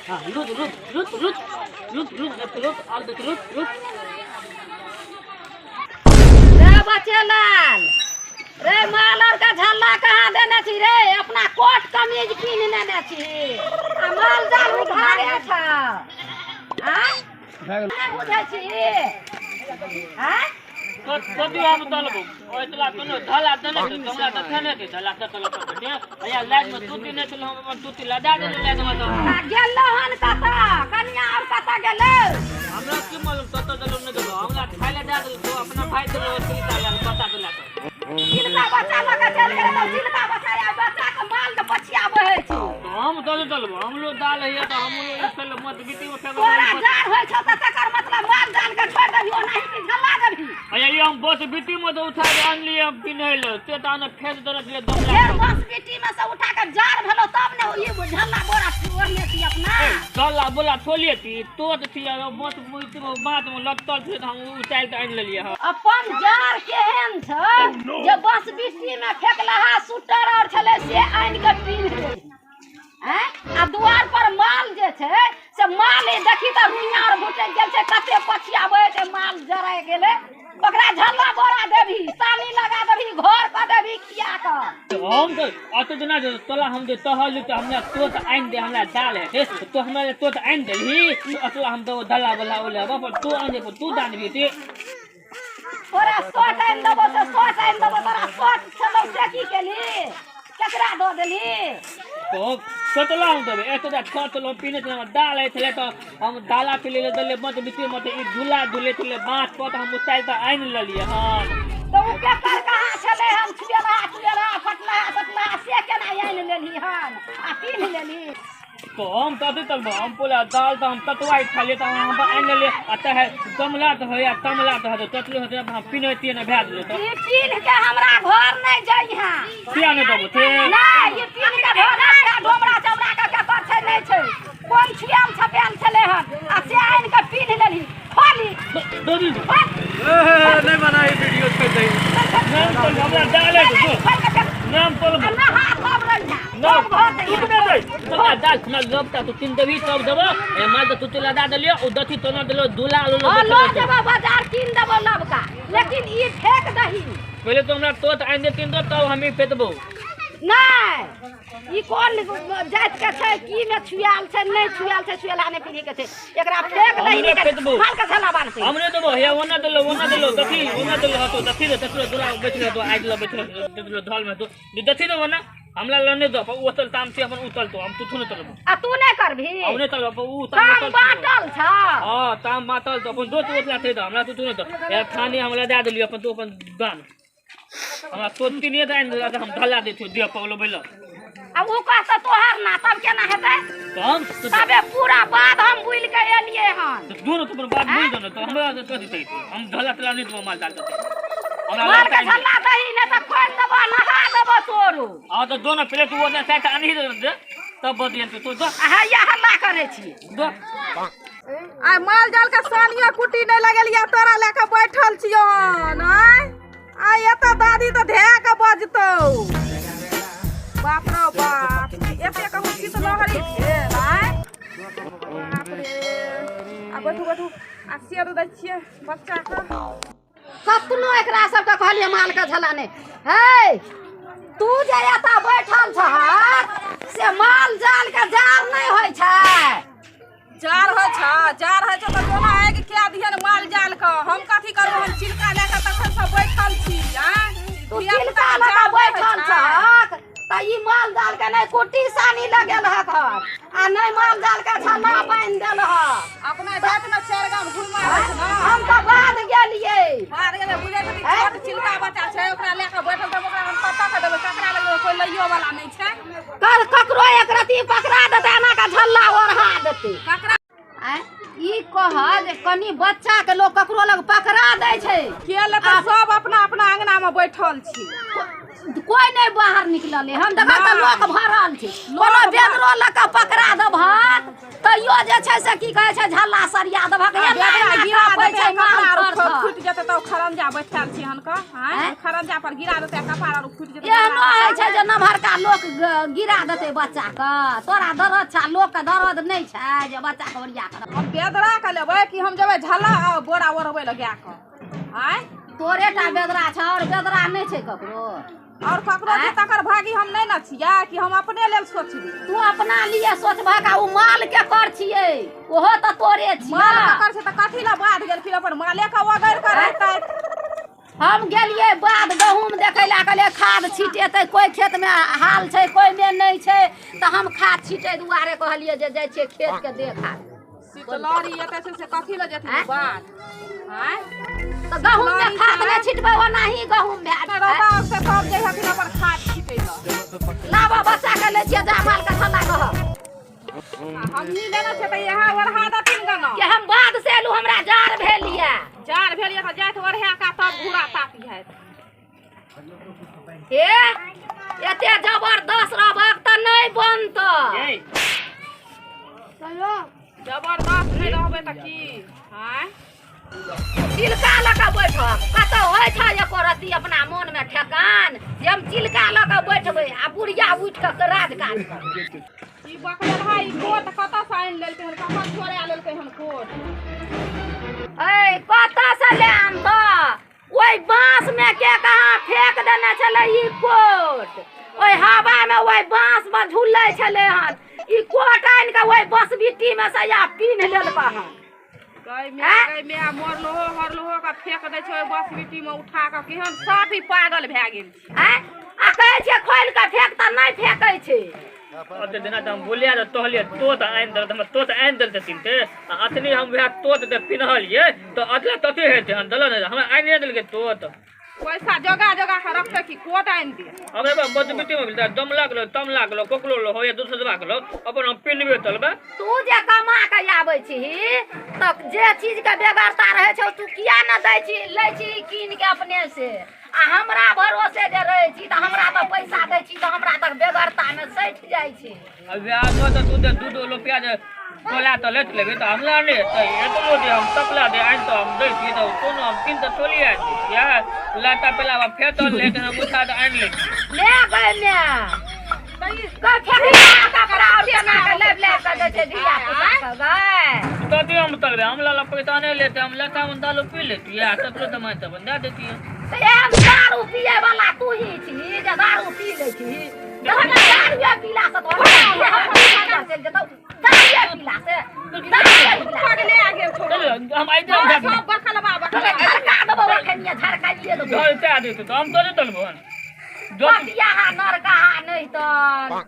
हाँ रुक रुक रुक रुक रुक रुक रुक आल रुक रुक रुक। रे बचेलाल रे, माल और का झल्ला कहाँ देने छी रे? अपना कोट कमीज पीन लेने छी आ माल जाल उधारे छ। आँय, नहि बुझै छी? आँय, कति हम तलबो ओइतला कोनो धला देने छै हमरा देखै नहि छै धला कत लटक छै। भैया लाइन में तूती नहि छल, हम अपन तूती लदा देलहुँ लाइन में। तऽ आ गेलो हन कतऽ कनिया और कतऽ गेलो? हमरा की मालूम कतऽ देलहुँ नहि देलहुँ, हमरा खाय लए दए देलहुँ। तो अपना भाइ देलहुँ चिलका लए बच्चा देला तऽ चिलका बच्चा लऽ कऽ चलि गेलै तऽ चिलका बच्चा आ बच्चा के माल के पछिया बहै छै। तऽ हम दऽ देलहुँ, हमरो दाल होइए तऽ हमरो फेर मत बीती में फेर। तोरा जाड़ होइ छौ तऽ तकर मतलब माल जाल के छोड़ि देबही ओनाही कि झल्ला देबही? भैया ई हम बस बीती में तऽ उठा के आनलियै हम पिन्है लए, से तऽ आने फेंक देने छलियै दम फेर बस बीटी में से उठा के जाड़ भेलो तब ने ई झल्ला बोरा ओढ़ने छी अपना। गला बोला थोलिए थी तोत थी और मत मुइत में बात में लटकल थी तऽ हम उतारि के आनि लेलियै हँ। अपन जाड़ केहन छौ जे बस बीटी में फेकलहा सुटर और छलै से आनि के पीन्ह लेली। आँय? आ दुआर पर माल जे छै से माल ई देखी तऽ रुइया आर भुटकि गेल छै, कते पछिया बहै छै, माल जराय गेलै। ओकरा झल्ला बोरा देबही, सानी लगा देबही, घर कऽ देबही खिया कऽ। हम तऽ अत दिना जे तोला हम जे तहल तऽ हमरा तोत आनि दे, हमरा दाल है तो हमरा जे तोत आनि देलही तो अतला हम देबो दला बला ओले पर तू आनि दे तू दानबी ते। तोरा शर्ट आनि देबो से शर्ट आनि देबो, तोरा शर्ट छलौ से की केलही, केकरा दऽ देलही? तो कतला हम देबै एक तऽ छत छलौ पीने छलै, हमरा दाल है छलै तऽ हम दाला पी लेले देले मत बिते मत ई झूला झूले छलै बाँस पर तऽ हम उतारि कऽ आनि लेलियै हन। तऽ ओ पेपर कहाँ छलै? हम छुएलहा छुएलहा फटलहा सटलहा से केना आनि लेलही हन आ पीन्ह लेलही? तो हम तऽ अथी तक हम बोला दाल तऽ हम ततुआइ खालियै तऽ हम आनि लेलियै आ तऽ गमला तऽ होइए तमला तऽ हेतै ततलो हेतै हम पिन्हैतियै नहि भए गेलै तऽ। ई पीन्ह के हमरा घर नहि जइहे। किया नहि देबो से? नहि, ई पीन्ह के घर नहि डोमरा चमड़ा के केकर छै नहि छै कोन छुएल छपायल छलै हन आ से आनि के पीन्ह लेलही खोली। दो। खोल। नहीं बनाई वीडियो छोड़ दही। नाम तो हमरा डाले दो। खोल के फेंक। नाम तो आ नहा तब रहिहे। ना तब घर जइहे। तू नहि दै हमरा दाल, हमरा लगता तू तीन देबही तब देबो। ए माल तऽ तू लदा देलियो ओ दथी तो ना देलो दूला लो। हाँ, लऽ जेबो बाजार, कीन देबो लबका, लेकिन ई फेंक दही। पहिले तो हमरा तोत आनि दे तीन दो तब हम ई फेंकबो। नहि, ई कोन जाति के छै, की में छुआल छै नहि छुआल छै, छुएला नहि पीढ़ी के छै, एकरा फेंक दही। हमरे निकालि फेंकबो। माल के झल्ला बान्हतै। हमरे देबो हे ओना देलो ओना देलो दथी ओना देलो हतो दथी दे तकरो दूला बेच तो आज लो बेच देलो धल में तो दथी दो ना हमरा लने दो ओतल ताम से अपन उतल तो हम तू नहीं तलबो। आ तू नहि करबही? हम नहीं तलबो उ ताम काम उतल। बाटल छ। हां, ताम बाटल तो अपन दोस्त ओतला थे हमरा तू नहीं दो यार थाने हमरा दे देलियो अपन तू अपन दान हमरा तो तीन दे आनि हम ढला देथियो दे पगलो बैल। आ उ कहतौ तोहर ना तब केना हेतै? तो हम तबे पूरा बाध हम बुलि के एलियै हन। तो दूर तो बात बुझ दो ना तो हमरा तो कथी देतै? हम ढला तला नहीं देबो माल डाल देतै हमरा। माल के लड़का झल्ला दही नहि तऽ खोलि देबो, नहा देबो तोरो। हां तो दोनों पहले तू ओने साइड आनी दे दे तब बदियन तू तो दो। आ हैया हल्ला करै छी। दो। आइ माल जाल के सानिया कुटी नहीं लगेलिया, तोरा लए के बैठल छियौ हन। आँय, आइ एतऽ दादी तऽ धए के बजतौ। बाप रो बाप, एते कहूँ शीतलहरी भेल। आँय बाप रे, आ बैठू बैठू आ सेर दै छियै बच्चाके। कतनो एकरा सबके कहलियै माल के झला नहि हे, तू जे एतऽ बैठल छहक से माल जाल के जार नहि होइ छै? जार होइ छ, जार होइ छ तऽ कोना आगि कए दिहन माल जाल के? हम कथी करबो? हम चिलका लए के तखन से बैठल छी। आँय, तू धिया चिलका पुताके लऽ जार कऽ नहि होइ बैठल छै? छहक तऽ ई माल जाल के नहि कुट्टी सानी लगेलहक हन आ नहि माल जाल के छन्ना बान्हि देलहक। अपना जात में चारि गाम घुमा होइ छै ने। हम तऽ बाध गेलियै। बाहर गेलै बुझै छथिन, छोट चिलका बच्चा छै ओकरा लए कऽ बैठल, तब ओकरा हम कतऽ के देबै, ककरा लग देबै? कोइ लैयो वाला नहि छै। कल ककरो एक रत्ती पकड़ा देतै, एना कऽ झल्ला ओढ़ा देतै। ककरा? आँय, ई कह जे कनी बच्चा के लोग ककरो लग पकड़ा दै छै? के लेतै? सब अपना अपना अंगना में में बैठल छी। कोई नहीं बाहर निकलले हम देखा त लोक भरल छै कोनो बेदरो ल के पकड़ा देबहक तैयो जे छै से की कहै छै झल्ला सरिया देबहक एना गिरा देबै देतै छै कपड़ा माल आर थर फुटि जेतै तऽ खरंजा बैठल छी हनका। हां खरंजा पर गिरा देतै कपाड़ आर फुटि जेतै। एहनो होइ छै जे नमहरका लोक गिरा देतै बच्चा के। तोरा दरद छै लोक के दरद नहि छै जे बच्चा के ओरिया के। हम बेदरा के लेबै कि हम जेबै झल्ला आ बोरा ओढ़बै लए गाय के? आँय तोरे टा बेदरा छै और बेदरा नहि छै ककरो। और ककरो छै तकर भागी हम नहि ने छियै कि हम अपने लेल सोचबै। तू अपना लिए सोचबहक आ उ माल के कर छियै ओहो तऽ तोरे छियै। माल ककर छै तऽ कथी लए बाध गेलखिन अपन माले के ओगरि के रहतै। हम गेलियै बाध गहूँम देखै लए कहलियै खाद छिटेतै कोइ खेत में हाल छै कोइ में नहि छै तऽ हम खाद छिटै दुआरे कहलियै जे जाइ छियै खेत के देखा। शीतलहरी एतै छै से कथी लए जेथिन बाध? आँय तऽ गहूँम में खाद नहि छिटबै ओनाही गहूँम भए जेतै। रौदा से सब जाइ हथिन अपन खाद छिटै लए। लाबऽ बच्चा के लै छियै जा माल के थल्ला कहब। हमही लेने छियै तऽ इएह ओढ़ा देथिन गना। कि हम बाध से एलहुँ हमरा जाड़ भेल यऽ। जाड़ भेल यऽ तऽ जाइत ओढ़ा कऽ तब घूरा तापी हैत। हे एते जबरदस्त रहबक तऽ नहि बनतऽ। जबरदस्त नहि रहबै तऽ की? आँय चिलका लऽ कऽ बैठब कतौ होइ छै एको रत्ती अपना मोन में ठेकान जे हम चिलका लऽ कऽ बैठबै आ बुढ़िया उठि कऽ राज काज करबै। ई बकलेल है ई कोट कतऽ से आनि लेलकै हन? कखन चोरा लेलकै हन कोट? ऐ कतऽ से ले आनतऽ? ओहि बाँस में के कहाँ फेंक देने छलै ई कोट। ओहि हवा में ओहि बाँस में झूलै छलै हन। ई कोट आनि कऽ ओहि बँसबिट्टी में से या पिन्ह लेलकै हन। गै माय मरलहो हरलहो के फेंक दै छै ओहि बँसबिट्टी में उठा कऽ। केहन साफ ई पागल भए गेल छै। आँय आ कहै छियै खोलि कऽ फेंक तऽ नहि फेंकै छै। ओते दिना तऽ हम बोलिया तऽ तोहलियै तोत आनि देलक हमरा तोत आनि देलकै तीनटे आ अखनी हम वएह तोत दे पिन्हलियै तऽ अतला तते हेतै हन देलक नहि हमरा आनि नहि देलकै तोत। पैसा जोगा जोगा के रखतै कि कोट आनि दे? हमरा बँसबिट्टी में मिलतै दमला के लो तमला के लो कोकलो लो हो या दूसरा के लो अपन हम पिन्हबे तलबै। तू जे कमा के आबै छही तऽ जे चीज के बेगरता रहै छौ तू किया ने दै छी लै छी कीन के अपने से? आ हमरा भरोसे जे रहै छी तऽ हमरा तऽ पैसा दै छी तऽ हमरा तऽ बेगरता में सठि जाइ छै। अब तऽ तू दे 2 रुपया जे तोला तऽ लैत लेबै तऽ हमरा नहि हेतै एतबो जे हम तपला दे आनि तऽ हम दै छियै तऽ कोनो हम कीन तऽ थोड़ी आनि दै छियै। लत्ता पेला फेटल लेकिन हम उठा तऽ आनि लै छियै। ले गै ले कपड़ा और केना के लेब लेब के दै छै धिया पुता के गै। तभी हम तलबै हम लला पैसा नहि लेते हम लत्ता में दालू पी लेतियै आ तकरो तऽ मानि तऽ दए देतियै। तऽ एहन दारू पियै वाला तू ही छी जे दारू पी लै छी। दारुए पीला से तोरा चलि जेतौ। दारुए पीला से दारुए पीला पगले आ गेल छौ। हम आइ सब बकलबा बकलबा झरका देबौ अखनिये झरकाइए देबौ। झरका देतौ तऽ हम तोरे तलबो हन। बतियाहा नरकाहा नहि तऽ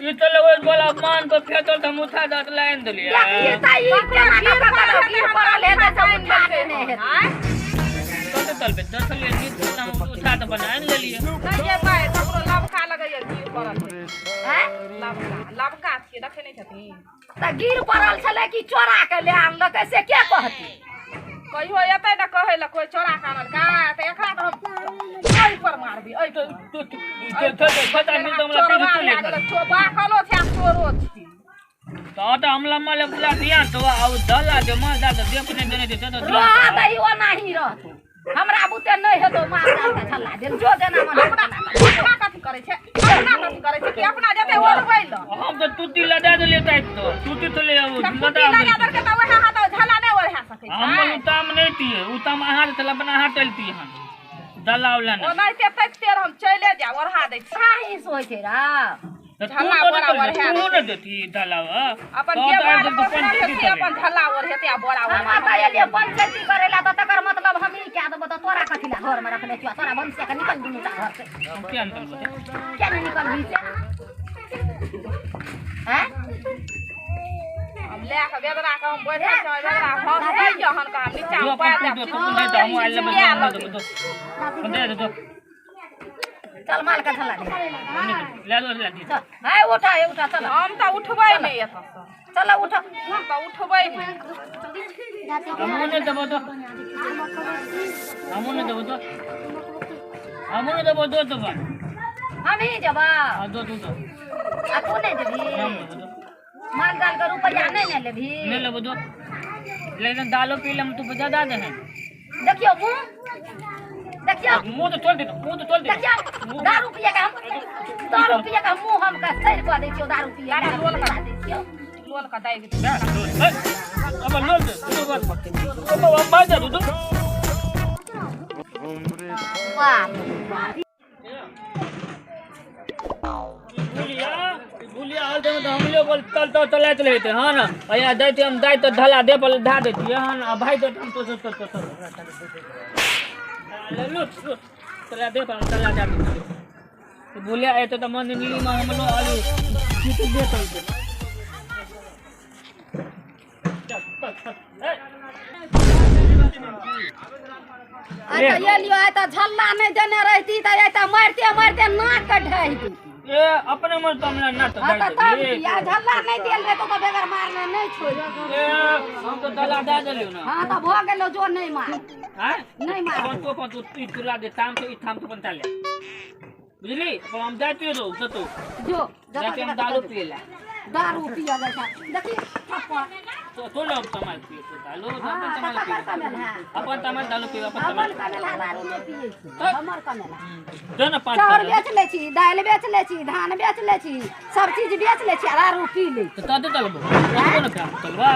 ई तऽ लेबै बोला मान पर फेटल तऽ हम उठा दऽ लाइन देलियै। देखियै तऽ ई केना कऽ ककरो गिर पड़ल हेतै से उठा देने हेतै। कते तलबै देखलियै नीक हम उठा तऽ बना आनि लेलियै। नहि जेबै ककरो लबका लगैया गिर पड़ल छै। आँय लबका लबका छियै देखै नहि छथिन? तऽ गिर पड़ल छलै कि चोरा के ले आनलकै से के कहतै? कहियो एतै ने कहै लए कोइ चोरा के आनलकै तऽ एकरा तऽ हम एहि पर मारबी एहि पर। बाकलो छै आ चोरो छी। तऽ हम लम्बा लम्बा ध्यान तो आ दला जे माल दा तऽ देख नहि देने छै तऽ रह दही ओनाही रहतौ हमरा बुते नहि हेतौ माल जाल के छल्ला देल जो जेना मन अपना अपना कथी करै छै? अपना कथी करै छै कि अपना जेतै ओढ़बै लए? हम तऽ तूती लदा देलियै ताकि तऽ तूती तो ले तूती लगा देलकै तऽ वएह हाथ झला नहि ओढ़ा सकै छै। हम उताम नहि तियै उताम अहाँ जे छलै अपना अहाँ चलतियै हन दला उला नहि। ओनाहिते ताकिते हम चलि जायब ओढ़ा दै छी। साही सोचै छै रा झल्ला बोरा ओढ़ा तू नहि देती दलावा अपन जे माल हेतै अपन झल्ला ओढ़ेतै आ बोरा हम ओढ़ा। तऽ एलियै पंचायती करै लए तऽ तकर मतलब हम ई कए देबौ तऽ तोरा कथी लए घरमे रखने छियौ? तोरा वंश के निकल दुनू टा घर से। किया निकलबै? किया नहि निकलबही से? आँय हम लए कऽ बेदरा के हम बैठल छी बेदरा हँसैया हन कऽ हम नीचा पाय देब। चल माल के झल्ला दे। ले दो ले दी। चल हाय उठा उठा चल। हम तऽ उठबै नहि एतऽ से। चल उठ। हम तऽ उठबै नहि। हमहूँ नहि देबो तो हमहूँ नहि देबो तो। हमरो देबो दो देबो। हमही जेबौ? हां, दो तू दो। आ तू नहि जेबही? माल जाल के रुपैआ नहि ने लेबही? नहीं लेबो दो, लेकिन दालो पी ले तू ज्यादा दे है। देखियो मुँह, देखियो मुंह तो तोड़ दे, मुंह तो तोड़ दे। देखियो दारू पिए के हम, दारू पिए के मुंह हम के सैर कऽ दै छियौ, दारू पिए के लोल करा दै छियौ। लोल का दाइ। अब लोल दे तू बस, अब अब बाजा दू। बाप रे बाप। भूलिया भूलिया हाल दे तो हमले बोल तल तो चलाइत रहते। हां ना भैया दैते हम दाइ तो ढला दे पर धा देती। हां ना भाई, तो हम तो तो तो लूट लूट चला दे पर चला जा। तो भूलिया एते तो मन नीली में हमलो आलू की तो दे तल दे। चल चल चल। अच्छा ये लियो, आइ तऽ झल्ला नहि देने रहती तऽ आइ तऽ मारिते मारिते नाक के ढाहि देती। ए अपने मन तो हमरा ना तो हाँ तऽ तब की, आ झल्ला नहि देल रहतो तऽ बगैर मारने नहि छोड़ि। ए हम तो दला दे देलियो ना। हाँ तऽ भऽ गेलो, जो नहि मार। हां नहि मार। अपन तो अपन तू ई तुला दे ताम तो ई थाम तो बनता ले, बुझली? अपन हम जाते रहो तो तू जो जाते हम दारू पिए ला। दारू पिया जाइ छै देखी थप्पड़। तो तो लोग तमाल पिए तो दारू तो हाँ, अपन तमाल ककर पिए। कमेल है? अपन तमाल दारू पिए अपन अपन तमाल। कमेल है दारू नहि पियै छी, हमर कमेल है। दे ना 5 चाउर बेच लै छी, दालि बेच लै छी, धान बेच लै छी, सब चीज बेच लै छी आ दारू पी लै छी। तो दे तलबो तलबो ना काम तलबा।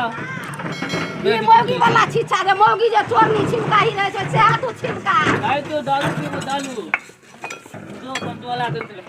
ई मौगी वाला छिछा जे मौगी जे चोरनी छिमकाही रहै छै सएह तू छिमका। आई तो दारू पीबो दारू जो अपन वाला दे दे।